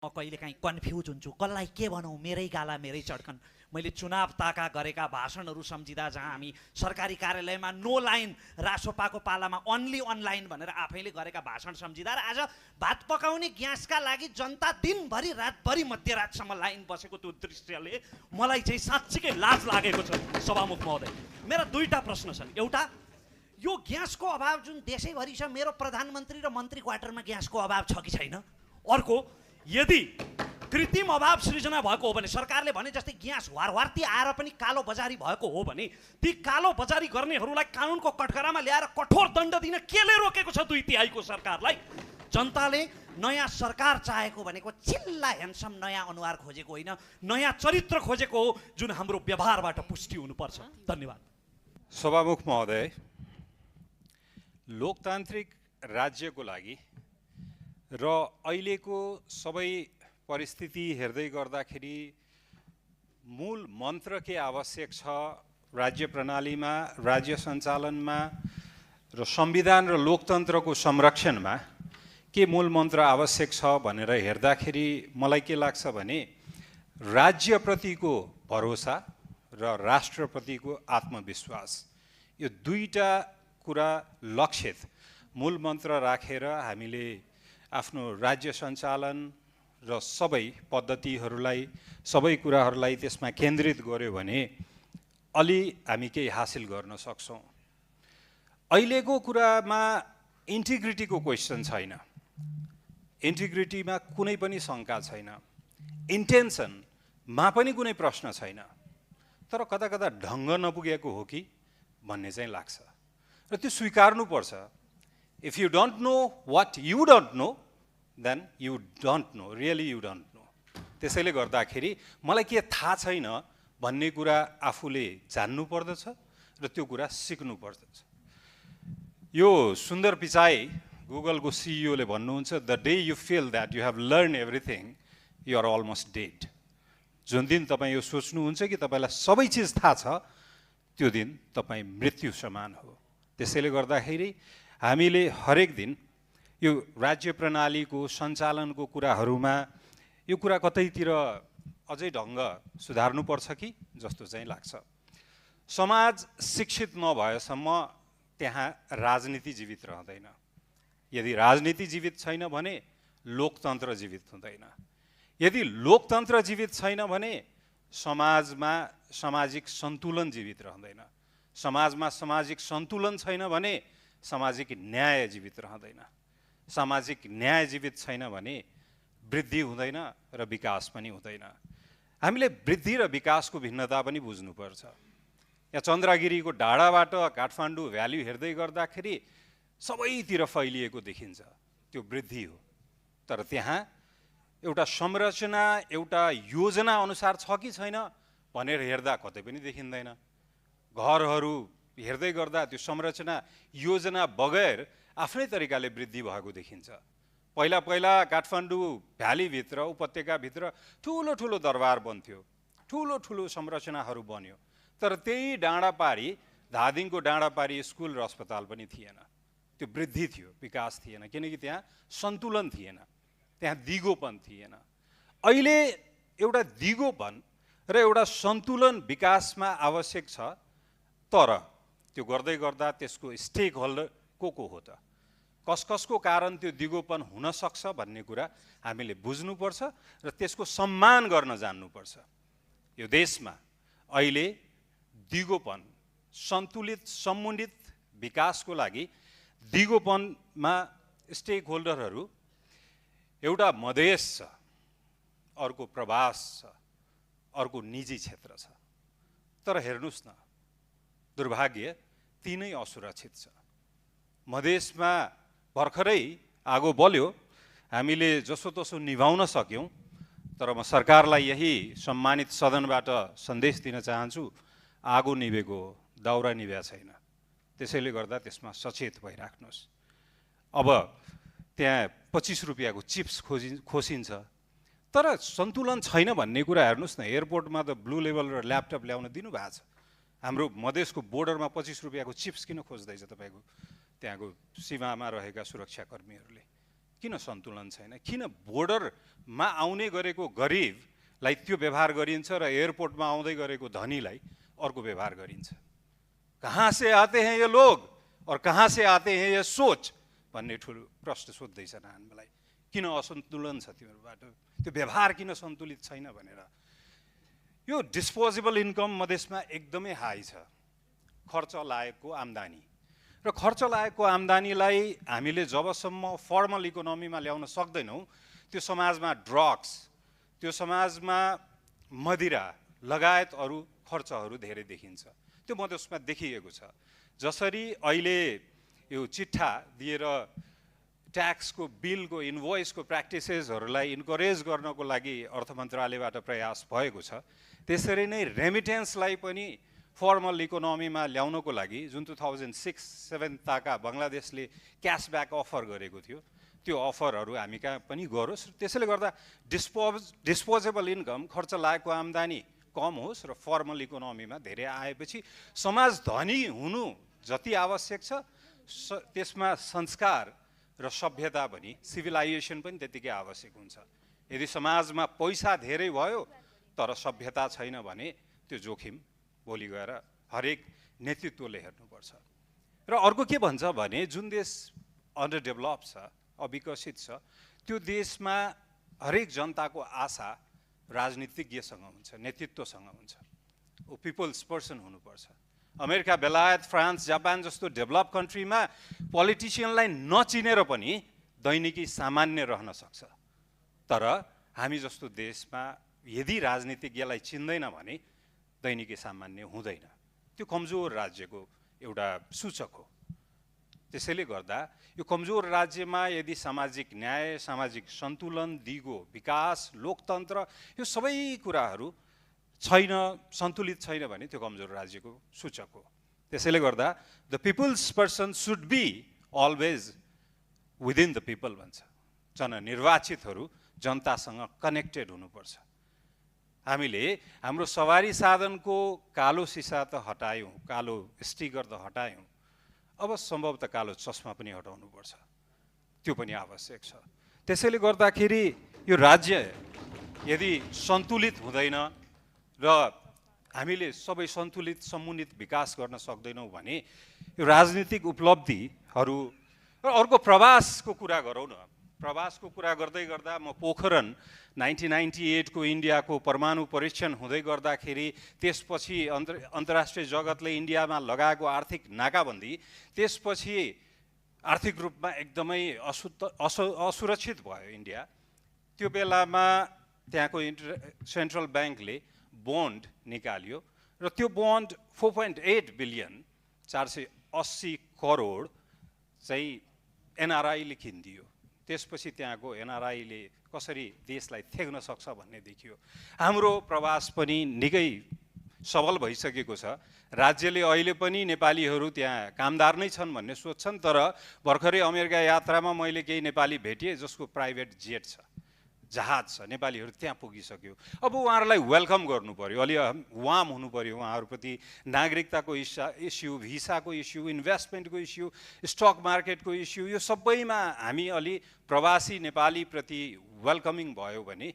म कहिलेकाहीँ कन्फ्युज हुन्छु, कसलाई के भनौँ, मेरै गाला मेरै चड्कन। मैले चुनाव ताका गरेका भाषणहरू सम्झिँदा, जहाँ हामी सरकारी कार्यालयमा नो लाइन, रासोपाको पालामा अन्ली अनलाइन भनेर आफैले गरेका भाषण सम्झिँदा, र आज भात पकाउने ग्यासका लागि जनता दिनभरि रातभरि मध्यरातसम्म लाइन बसेको त्यो दृश्यले मलाई चाहिँ साँच्चीकै लाज लागेको छ। सभामुख महोदय, मेरा दुईटा प्रश्न छन्। एउटा, यो ग्यासको अभाव जुन देशैभरि छ, मेरो प्रधानमन्त्री र मन्त्री क्वार्टरमा ग्यासको अभाव छ कि छैन? अर्को, यदि कृत्रिम अभाव सृजना भएको हो भने, सरकारले भने जस्तै ग्यास वारवार्ती आएर पनि कालो बजारी भएको हो भने, ती कालो बजारी गर्नेहरूलाई कानुनको कठघरामा ल्याएर कठोर दण्ड दिन केले रोकेको छ 2/3 सरकारलाई? जनताले नयाँ सरकार चाहेको भनेको चिल्ला ह्यान्डसम नयाँ अनुहार खोजेको होइन, नयाँ चरित्र खोजेको हो, जुन हाम्रो व्यवहारबाट पुष्टि हुनुपर्छ। धन्यवाद। सभामुख महोदय, लोकतान्त्रिक राज्यको लागि र अहिलेको सबै परिस्थिति हेर्दै गर्दाखेरि मूल मन्त्र के आवश्यक छ राज्य प्रणालीमा, राज्य सञ्चालनमा र संविधान र लोकतन्त्रको संरक्षणमा के मूल मन्त्र आवश्यक छ भनेर हेर्दाखेरि मलाई के लाग्छ भने राज्यप्रतिको भरोसा र राष्ट्रप्रतिको आत्मविश्वास, यो दुईटा कुरा लक्षित मूल मन्त्र राखेर हामीले आफ्नो राज्य सञ्चालन र सबै पद्धतिहरूलाई, सबै कुराहरूलाई त्यसमा केन्द्रित गर्यो भने अलि हामी केही हासिल गर्न सक्छौँ। अहिलेको कुरामा इन्टिग्रिटीको क्वेसन छैन, इन्टिग्रिटीमा कुनै पनि शङ्का छैन, इन्टेन्सनमा पनि कुनै प्रश्न छैन, तर कता कता ढङ्ग नपुगेको हो कि भन्ने चाहिँ लाग्छ र त्यो स्वीकार्नुपर्छ। If you don't know what you don't know, then you don't know, really you don't know. त्यसैले गर्दाखेरि मलाई के थाहा छैन भन्ने कुरा आफूले जान्नु पर्दछ र त्यो कुरा सिक्नु पर्दछ। यो सुन्दर पिचाई गुगलको CEO ले भन्नुहुन्छ, the day you feel that you have learned everything, you are almost dead. जुन दिन तपाईँ यो सोच्नुहुन्छ कि तपाईँलाई सबै चिज थाहा छ, त्यो दिन तपाईँ मृत्यु समान हो। त्यसैले गर्दाखेरि हामीले हरेक दिन यो राज्य प्रणालीको सञ्चालनको कुराहरूमा यो कुरा कतैतिर अझै ढङ्ग सुधार्नुपर्छ कि जस्तो चाहिँ लाग्छ। समाज शिक्षित नभएसम्म त्यहाँ राजनीति जीवित रहँदैन। यदि राजनीति जीवित छैन भने लोकतन्त्र जीवित हुँदैन। यदि लोकतन्त्र जीवित छैन भने समाजमा सामाजिक सन्तुलन जीवित रहँदैन। समाजमा सामाजिक सन्तुलन छैन भने सामाजिक न्याय जीवित रहँदैन। सामाजिक न्याय जीवित छैन भने वृद्धि हुँदैन र विकास पनि हुँदैन। हामीले वृद्धि र विकासको भिन्नता पनि बुझ्नुपर्छ। यहाँ चन्द्रगिरीको डाँडाबाट काठमाडौँ भ्याली हेर्दै गर्दाखेरि सबैतिर फैलिएको देखिन्छ, त्यो वृद्धि हो। तर त्यहाँ एउटा संरचना, एउटा योजना अनुसार छ कि छैन भनेर हेर्दा कतै पनि देखिँदैन। घरहरू हेर्दै गर्दा त्यो संरचना योजना बगैर आफ्नै तरिकाले वृद्धि भएको देखिन्छ। पहिला पहिला काठमाडौँ भ्यालीभित्र, उपत्यकाभित्र ठुलो ठुलो दरबार बन्थ्यो, ठुलो ठुलो संरचनाहरू बन्यो, तर त्यही डाँडापारी, धादिङको डाँडापारी स्कुल र अस्पताल पनि थिएन। त्यो वृद्धि थियो, विकास थिएन, किनकि त्यहाँ सन्तुलन थिएन, त्यहाँ दिगोपन थिएन। अहिले एउटा दिगोपन र एउटा सन्तुलन विकासमा आवश्यक छ, तर त्यो गर्दै गर्दा त्यसको स्टेक होल्डर को हो त, कस कसको कारण त्यो दिगोपन हुन सक्छ भन्ने कुरा हामीले बुझ्नुपर्छ र त्यसको सम्मान गर्न जान्नुपर्छ। यो देशमा अहिले दिगोपन, सन्तुलित समुन्नत विकासको लागि दिगोपनमा स्टेक होल्डरहरू एउटा मधेस छ, अर्को प्रवास छ, अर्को निजी क्षेत्र छ। तर हेर्नुस् न, दुर्भाग्य तीनै असुरक्षित छ। मधेसमा भर्खरै आगो बल्यो, हामीले जसोतसो निभाउन सक्यौँ, तर म सरकारलाई यही सम्मानित सदनबाट सन्देश दिन चाहन्छु, आगो निभेको हो, दाउरा निभ्या छैन। त्यसैले गर्दा त्यसमा सचेत भइराख्नुहोस्। अब त्यहाँ 25 रुपियाँको चिप्स खोसिन्छ, तर सन्तुलन छैन भन्ने कुरा हेर्नुहोस् न। एयरपोर्टमा त ब्लू लेभल र ल्यापटप ल्याउन दिनुभएको छ, हाम्रो मधेसको बोर्डरमा 25 रुपियाँको चिप्स किन खोज्दैछ तपाईँको त्यहाँको सीमामा रहेका सुरक्षाकर्मीहरूले? किन सन्तुलन छैन? किन बोर्डरमा आउने गरेको गरिबलाई त्यो व्यवहार गरिन्छ र एयरपोर्टमा आउँदै गरेको धनीलाई अर्को व्यवहार गरिन्छ? कहाँ से आते हैं ये लोग और कहाँ से आते हैं ये सोच भन्ने ठुलो प्रश्न सोध्दैछन् हामीलाई। किन असन्तुलन छ तिमीहरूबाट? त्यो व्यवहार किन सन्तुलित छैन भनेर। यो डिस्पोजेबल इन्कम मधेसमा एकदमै हाई छ, खर्च लागेको आम्दानी। र खर्च लागेको आम्दानीलाई हामीले जबसम्म फर्मल इकोनोमीमा ल्याउन सक्दैनौँ, त्यो समाजमा ड्रग्स, त्यो समाजमा मदिरा लगायत अरू खर्चहरू धेरै देखिन्छ। त्यो मधेसमा देखिएको छ। जसरी अहिले यो चिट्ठा दिएर ट्याक्सको बिलको इन्भोइसको प्र्याक्टिसेसहरूलाई इन्करेज गर्नको लागि अर्थ मन्त्रालयबाट प्रयास भएको छ, त्यसरी नै रेमिटेन्सलाई पनि फर्मल इकोनोमीमा ल्याउनको लागि जुन 2006-07 ताका बङ्गलादेशले क्यासब्याक अफर गरेको थियो, त्यो अफरहरू हामी कहाँ पनि गरोस्। त्यसैले गर्दा डिस्पोजेबल इन्कम, खर्च लागेको आम्दानी कम होस् र फर्मल इकोनोमीमा धेरै आएपछि समाज धनी हुनु जति आवश्यक छ त्यसमा संस्कार र सभ्यता पनि, सिभिलाइजेसन पनि त्यतिकै आवश्यक हुन्छ। यदि समाजमा पैसा धेरै भयो तर सभ्यता छैन भने त्यो जोखिम भोलि गएर हरेक नेतृत्वले हेर्नुपर्छ। र अर्को के भन्छ भने जुन देश अन्डर डेभलप छ, अविकसित छ, त्यो देशमा हरेक जनताको आशा राजनीतिज्ञसँग हुन्छ, नेतृत्वसँग हुन्छ, ऊ पिपल्स पर्सन हुनुपर्छ। अमेरिका, बेलायत, फ्रान्स, जापान जस्तो डेभलप कन्ट्रीमा पोलिटिसियनलाई नचिनेर पनि दैनिकी सामान्य रहन सक्छ। तर हामी जस्तो देशमा यदि राजनीतिज्ञलाई चिन्दैन भने दैनिकी सामान्य हुँदैन। त्यो कमजोर राज्यको एउटा सूचक हो। त्यसैले गर्दा यो कमजोर राज्यमा यदि सामाजिक न्याय, सामाजिक सन्तुलन, दिगो विकास, लोकतन्त्र, यो सबै कुराहरू छैन, सन्तुलित छैन भने त्यो कमजोर राज्यको सूचक हो। त्यसैले गर्दा the peoples person should be always within the people भन्छ। जननिर्वाचितहरू जनतासँग कनेक्टेड हुनुपर्छ। हामीले हाम्रो सवारी साधनको कालो सिसा त हटायौँ, कालो स्टिकर त हटायौँ, अब सम्भवतः कालो चस्मा पनि हटाउनुपर्छ। त्यो पनि आवश्यक छ। त्यसैले गर्दाखेरि यो राज्य यदि सन्तुलित हुँदैन र हामीले सबै सन्तुलित समुन्नत विकास गर्न सक्दैनौँ भने यो राजनीतिक उपलब्धिहरू। र अर्को प्रवासको कुरा गरौँ न। प्रवासको कुरा गर्दै गर्दा म पोखरण 1998 को इन्डियाको परमाणु परीक्षण हुँदै गर्दाखेरि त्यसपछि अन्तर्राष्ट्रिय जगतले इन्डियामा लगाएको आर्थिक नाकाबन्दी, त्यसपछि आर्थिक रूपमा एकदमै असुरक्षित भयो इन्डिया। त्यो बेलामा त्यहाँको सेन्ट्रल ब्याङ्कले बोन्ड निकाल्यो र त्यो बोन्ड 4.8 बिलियन 480 करोड चाहिँ एनआरआईले किनिदियो। त्यसपछि त्यहाँको एनआरआईले कसरी देशलाई थेग्न सक्छ भन्ने देखियो। हाम्रो प्रवास पनि निकै सबल भइसकेको छ। राज्यले अहिले पनि नेपालीहरू त्यहाँ कामदार नै छन् भन्ने सोध्छन्, तर भर्खरै अमेरिका यात्रामा मैले केही नेपाली भेटेँ जसको प्राइभेट जेट छ, जहाज छ, नेपालीहरू त्यहाँ पुगिसक्यो। अब उहाँहरूलाई वेलकम गर्नु पर्यो, अलि वार्म हुनु पर्यो उहाँहरूप्रति। नागरिकताको इस्यु, भिसाको इस्यु, इन्भेस्टमेन्टको इस्यु, स्टक मार्केटको इस्यु, यो सबैमा हामी अलि प्रवासी नेपालीप्रति वेलकमिङ भयो भने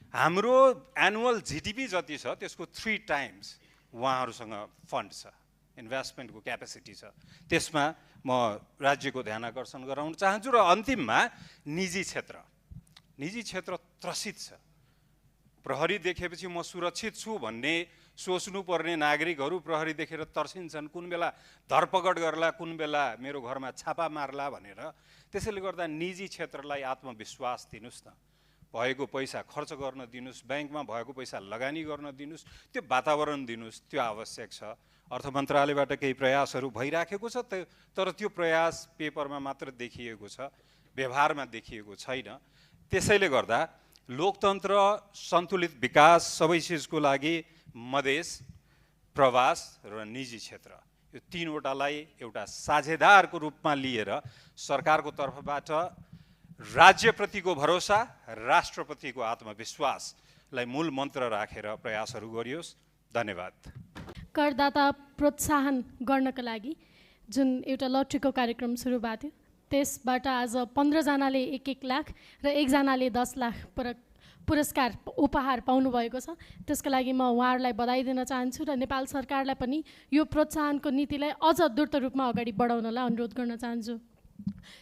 हाम्रो एनुअल जिडिपी जति छ त्यसको 3 टाइम्स उहाँहरूसँग फन्ड छ, इन्भेस्टमेन्टको क्यापेसिटी छ। त्यसमा म राज्यको ध्यान आकर्षण गराउन चाहन्छु। र अन्तिममा निजी क्षेत्र त्रसित छ। प्रहरी देखेपछि म सुरक्षित छु भन्ने सोच्नुपर्ने नागरिकहरू प्रहरी देखेर तर्सिन्छन्, कुन बेला धरपकड गर्ला, कुन बेला मेरो घरमा छापा मार्ला भनेर। त्यसैले गर्दा निजी क्षेत्रलाई आत्मविश्वास दिनुस् न, भएको पैसा खर्च गर्न दिनुस्, ब्याङ्कमा भएको पैसा लगानी गर्न दिनुस्, त्यो वातावरण दिनुस्, त्यो आवश्यक छ। अर्थ मन्त्रालयबाट केही प्रयासहरू भइराखेको छ, तर त्यो प्रयास पेपरमा मात्र देखिएको छ, व्यवहारमा देखिएको छैन। त्यसैले गर्दा लोकतन्त्र, सन्तुलित विकास, सबै चिजको लागि मधेस, प्रवास र निजी क्षेत्र, यो तीनवटालाई एउटा साझेदारको रूपमा लिएर सरकारको तर्फबाट राज्यप्रतिको भरोसा, राष्ट्रप्रतिको आत्मविश्वासलाई मूल मन्त्र राखेर प्रयासहरू गरियोस्। धन्यवाद। करदाता प्रोत्साहन गर्नका लागि जुन एउटा लटरीको कार्यक्रम सुरु भएको थियो त्यसबाट आज 15 जनाले 1-1 लाख र 1 जनाले 10 लाख पुरस्कार उपहार पाउनुभएको छ। त्यसको लागि म उहाँहरूलाई बधाई दिन चाहन्छु र नेपाल सरकारलाई पनि यो प्रोत्साहनको नीतिलाई अझ द्रुत रूपमा अगाडि बढाउनलाई अनुरोध गर्न चाहन्छु।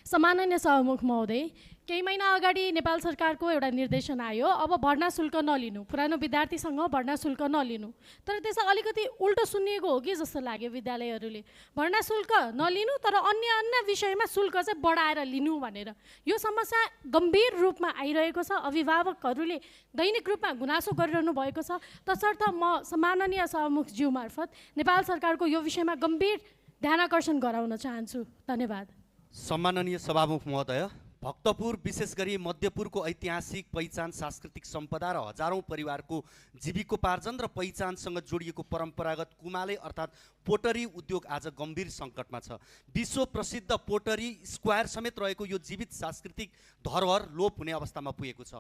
सम्माननीय सभामुख महोदय, केही महिना अगाडि नेपाल सरकारको एउटा निर्देशन आयो, अब भर्ना शुल्क नलिनु, पुरानो विद्यार्थीसँग भर्ना शुल्क नलिनु। तर त्यसमा अलिकति उल्टो सुनिएको हो कि जस्तो लाग्यो विद्यालयहरूले, भर्ना शुल्क नलिनु तर अन्य विषयमा शुल्क चाहिँ बढाएर लिनु भनेर। यो समस्या गम्भीर रूपमा आइरहेको छ, अभिभावकहरूले दैनिक रूपमा गुनासो गरिरहनु भएको छ। तसर्थ म सम्माननीय सभामुखज्यू मार्फत नेपाल सरकारको यो विषयमा गम्भीर ध्यानाकर्षण गराउन चाहन्छु। धन्यवाद। सम्माननीय सभामुख महोदय, भक्तपुर विशेष गरी मध्यपुरको ऐतिहासिक पहिचान, सांस्कृतिक सम्पदा र हजारौं परिवारको जीविकोपार्जन र पहिचानसँग जोडिएको परम्परागत कुमाले अर्थात् पोटरी उद्योग आज गम्भीर सङ्कटमा छ। विश्व प्रसिद्ध पोटरी स्क्वायर समेत रहेको यो जीवित सांस्कृतिक धरोहर लोप हुने अवस्थामा पुगेको छ।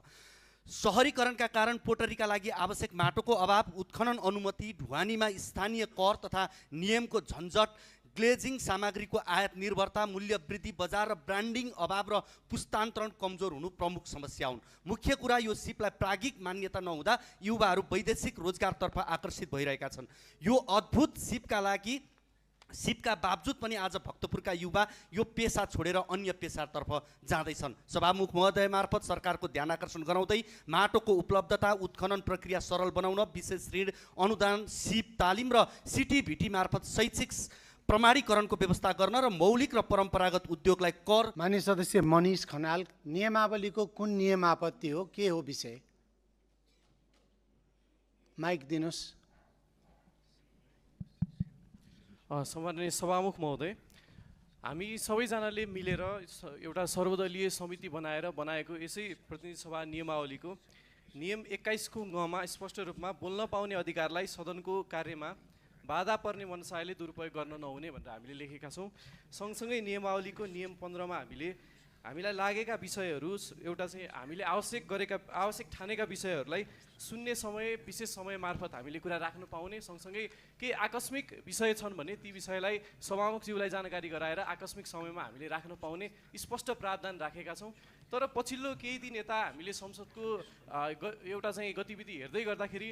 शहरीकरणका कारण पोटरीका लागि आवश्यक माटोको अभाव, उत्खनन अनुमति, ढुवानीमा स्थानीय कर तथा नियमको झन्झट, ग्लेजिङ सामग्रीको आयात निर्भरता, मूल्य वृद्धि, बजार र ब्रान्डिङ अभाव र पुस्तान्तरण कमजोर हुनु प्रमुख समस्या हुन्। मुख्य कुरा यो सिपलाई प्राज्ञिक मान्यता नहुँदा युवाहरू वैदेशिक रोजगारतर्फ आकर्षित भइरहेका छन्। यो अद्भुत सिपका बावजुद पनि आज भक्तपुरका युवा यो पेसा छोडेर अन्य पेसातर्फ जाँदैछन्। सभामुख महोदय मार्फत सरकारको ध्यान आकर्षण गराउँदै माटोको उपलब्धता, उत्खनन प्रक्रिया सरल बनाउन, विशेष ऋण अनुदान, सिप तालिम र सिटिभिटी मार्फत शैक्षिक प्रमाणीकरणको व्यवस्था गर्न र मौलिक र परम्परागत उद्योगलाई कर। माननीय सदस्य मनिष खनाल, नियमावलीको कुन नियम आपत्ति हो, के हो विषय? माइक दिनुहोस्। सम्माननीय सभामुख महोदय, हामी सबैजनाले मिलेर एउटा सर्वदलीय समिति बनाएको यसै प्रतिनिधि सभा नियमावलीको नियम 21 को ग मा स्पष्ट रूपमा बोल्न पाउने अधिकारलाई सदनको कार्यमा बाधा पर्ने मनसायले दुरुपयोग गर्न नहुने भनेर हामीले लेखेका छौँ। सँगसँगै नियमावलीको नियम 15 मा हामीलाई लागेका विषयहरू एउटा चाहिँ हामीले आवश्यक ठानेका विषयहरूलाई शून्य समय, विशेष समय मार्फत हामीले कुरा राख्न पाउने, सँगसँगै केही आकस्मिक विषय छन् भने ती विषयलाई सभामुखज्यूलाई जानकारी गराएर आकस्मिक समयमा हामीले राख्न पाउने स्पष्ट प्रावधान राखेका छौँ। तर पछिल्लो केही दिन यता हामीले संसदको एउटा चाहिँ गतिविधि हेर्दै गर्दाखेरि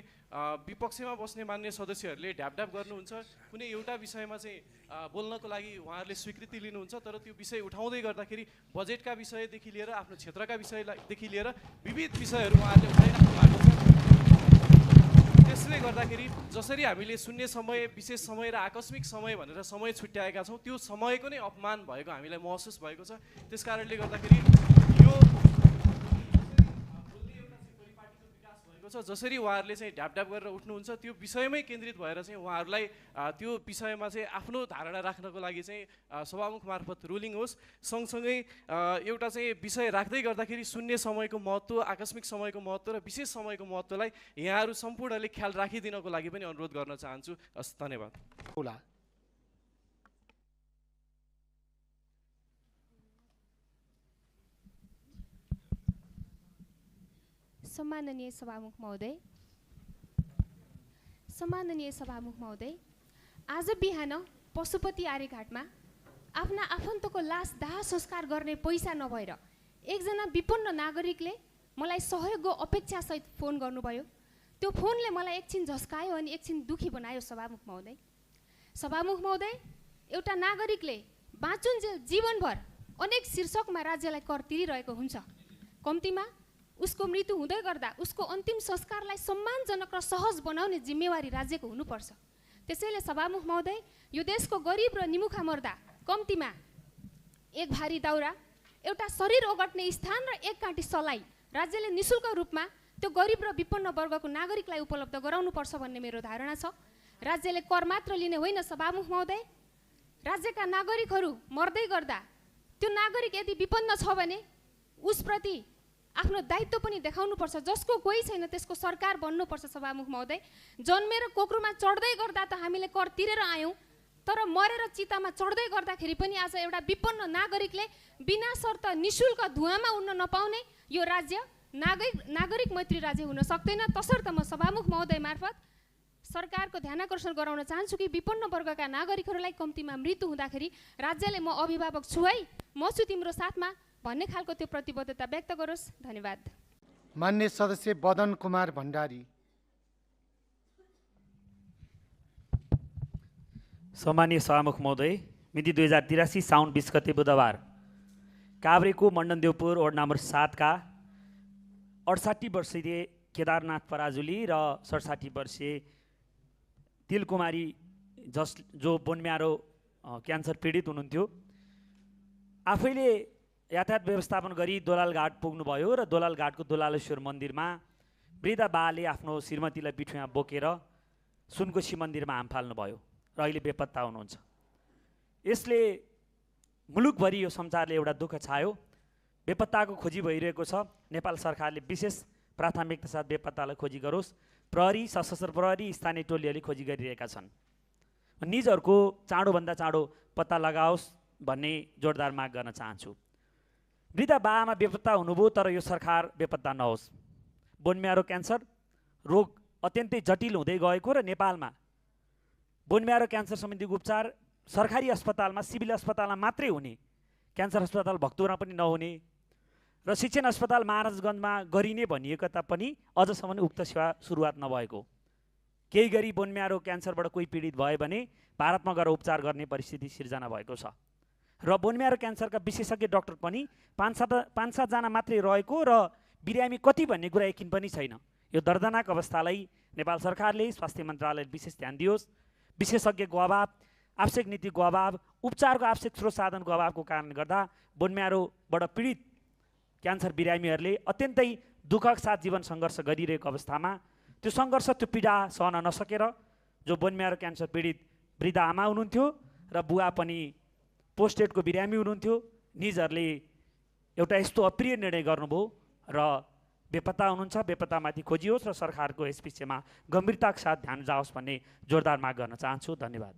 विपक्षमा बस्ने मान्य सदस्यहरूले ढ्यापढ्याप गर्नुहुन्छ। कुनै एउटा विषयमा चाहिँ बोल्नको लागि उहाँहरूले स्वीकृति लिनुहुन्छ, तर त्यो विषय उठाउँदै गर्दाखेरि बजेटका विषयदेखि लिएर आफ्नो क्षेत्रका विषयदेखि लिएर विविध विषयहरू उहाँहरूले उठाइराख्नु भएको छ। त्यसले गर्दाखेरि जसरी हामीले शून्य समय, विशेष समय र आकस्मिक समय भनेर समय छुट्याएका छौँ, त्यो समयको नै अपमान भएको हामीलाई महसुस भएको छ। त्यसकारणले गर्दाखेरि यो जसरी उहाँहरूले चाहिँ ढ्यापढ्याप गरेर उठ्नुहुन्छ त्यो विषयमै केन्द्रित भएर चाहिँ उहाँहरूलाई त्यो विषयमा चाहिँ आफ्नो धारणा राख्नको लागि चाहिँ सभामुख मार्फत रुलिङ होस्। सँगसँगै एउटा चाहिँ विषय राख्दै गर्दाखेरि शून्य समयको महत्त्व, आकस्मिक समयको महत्त्व र विशेष समयको महत्त्वलाई यहाँहरू सम्पूर्णले ख्याल राखिदिनको लागि पनि अनुरोध गर्न चाहन्छु। हस्, धन्यवाद। सम्माननीय सभामुख महोदय, आज बिहान पशुपति आर्यघाटमा आफ्ना आफन्तको लास दाह संस्कार गर्ने पैसा नभएर एकजना विपन्न नागरिकले मलाई सहयोगको अपेक्षासहित फोन गर्नुभयो। त्यो फोनले मलाई एकछिन झस्कायो अनि एकछिन दुखी बनायो। सभामुख महोदय, एउटा नागरिकले बाँचुन्जेल जीवनभर अनेक शीर्षकमा राज्यलाई कर तिरिरहेको हुन्छ। कम्तीमा उसको मृत्यु हुँदै गर्दा उसको अन्तिम संस्कारलाई सम्मानजनक र सहज बनाउने जिम्मेवारी राज्यको हुनुपर्छ। त्यसैले सभामुख महोदय, यो देशको गरिब र निमुखा मर्दा कम्तीमा एक भारी दाउरा, एउटा शरीर ओगट्ने स्थान र एक काँटी सलाई राज्यले निशुल्क रूपमा त्यो गरिब र विपन्न वर्गको नागरिकलाई उपलब्ध गराउनुपर्छ भन्ने मेरो धारणा छ। राज्यले कर मात्र लिने होइन सभामुख महोदय, राज्यका नागरिकहरू मर्दै गर्दा त्यो नागरिक यदि विपन्न छ भने उसप्रति आफ्नो दायित्व पनि देखाउनुपर्छ। जसको कोही छैन त्यसको सरकार बन्नुपर्छ। सभामुख महोदय, जन्मेर कोक्रोमा चढ्दै गर्दा त हामीले कर तिरेर आयौँ, तर मरेर चितामा चढ्दै गर्दाखेरि पनि आज एउटा विपन्न नागरिकले बिना शर्त निशुल्क धुवामा उड्न नपाउने यो राज्य नागरिक मैत्री राज्य हुन सक्दैन। तसर्थ म सभामुख महोदय मार्फत सरकारको ध्यानाकर्षण गराउन चाहन्छु कि विपन्न वर्गका नागरिकहरूलाई कम्तीमा मृत्यु हुँदाखेरि राज्यले म अभिभावक छु है, म छु तिम्रो साथमा भन्ने खालको त्यो प्रतिबद्धता व्यक्त गरोस्। धन्यवाद। मान्य सदस्य बदन कुमार भण्डारी। सम्मानीय सभामुख महोदय, मिति 2083 साउन 20 गते बुधबार काभ्रेको मण्डनदेवपुर वार्ड नम्बर 7 का 68 वर्षीय केदारनाथ पराजुली र 67 वर्षीय तिलकुमारी जो बोनम्यारो क्यान्सर पीडित हुनुहुन्थ्यो, आफैले यातायात व्यवस्थापन गरी दोलाल घाट पुग्नुभयो र दोलाल घाटको दोलालेश्वर मन्दिरमा वृद्ध बाले आफ्नो श्रीमतीलाई पिठुमा बोकेर सुनकोशी मन्दिरमा हाम फाल्नुभयो र अहिले बेपत्ता हुनुहुन्छ। यसले मुलुकभरि यो सञ्चारले एउटा दुःख छायो। बेपत्ताको खोजी भइरहेको छ। नेपाल सरकारले विशेष प्राथमिकता साथ बेपत्तालाई खोजी गरोस्। प्रहरी, सशस्त्र प्रहरी, स्थानीय टोलीहरूले खोजी गरिरहेका छन्। निजहरूको चाँडोभन्दा चाँडो पत्ता लगाओस् भन्ने जोरदार माग गर्न चाहन्छु। वृद्ध बाआमा बेपत्ता हुनुभयो, तर यो सरकार बेपत्ता नहोस्। बोनम्यारो क्यान्सर रोग अत्यन्तै जटिल हुँदै गएको र नेपालमा बोनम्यारो क्यान्सर सम्बन्धी उपचार सरकारी अस्पतालमा, सिभिल अस्पतालमा मात्रै हुने, क्यान्सर अस्पताल भक्तपुरमा पनि नहुने र शिक्षण अस्पताल महाराजगञ्जमा गरिने भनिएको तापनि अझसम्म उक्त सेवा सुरुवात नभएको। केही गरी बोनम्यारो क्यान्सरबाट कोही पीडित भयो भने भारतमा गएर उपचार गर्ने परिस्थिति सिर्जना भएको छ र बोनम्यारो क्यान्सरका विशेषज्ञ डाक्टर पनि 5-7 जना मात्रै रहेको र बिरामी कति भन्ने कुरा यकिन पनि छैन। यो दर्दनाक अवस्थालाई नेपाल सरकारले, स्वास्थ्य मन्त्रालयले विशेष ध्यान दियोस्। विशेषज्ञको अभाव, आवश्यक नीतिको अभाव, उपचारको आवश्यक स्रोत साधनको अभावको कारणले गर्दा बोनम्यारोबाट पीडित क्यान्सर बिरामीहरूले अत्यन्तै दुःखका साथ जीवन सङ्घर्ष गरिरहेको अवस्थामा त्यो सङ्घर्ष, त्यो पीडा सहन नसकेर जो बोनम्यारो क्यान्सर पीडित वृद्ध आमा हुनुहुन्थ्यो र बुवा पनि पोस्टेडको बिरामी हुनुहुन्थ्यो, निजहरूले एउटा यस्तो अप्रिय निर्णय गर्नुभयो र बेपत्ता हुनुहुन्छ। बेपत्तामाथि खोजियोस् र सरकारको यस विषयमा गम्भीरताका साथ ध्यान जाओस् भन्ने जोरदार माग गर्न चाहन्छु। धन्यवाद।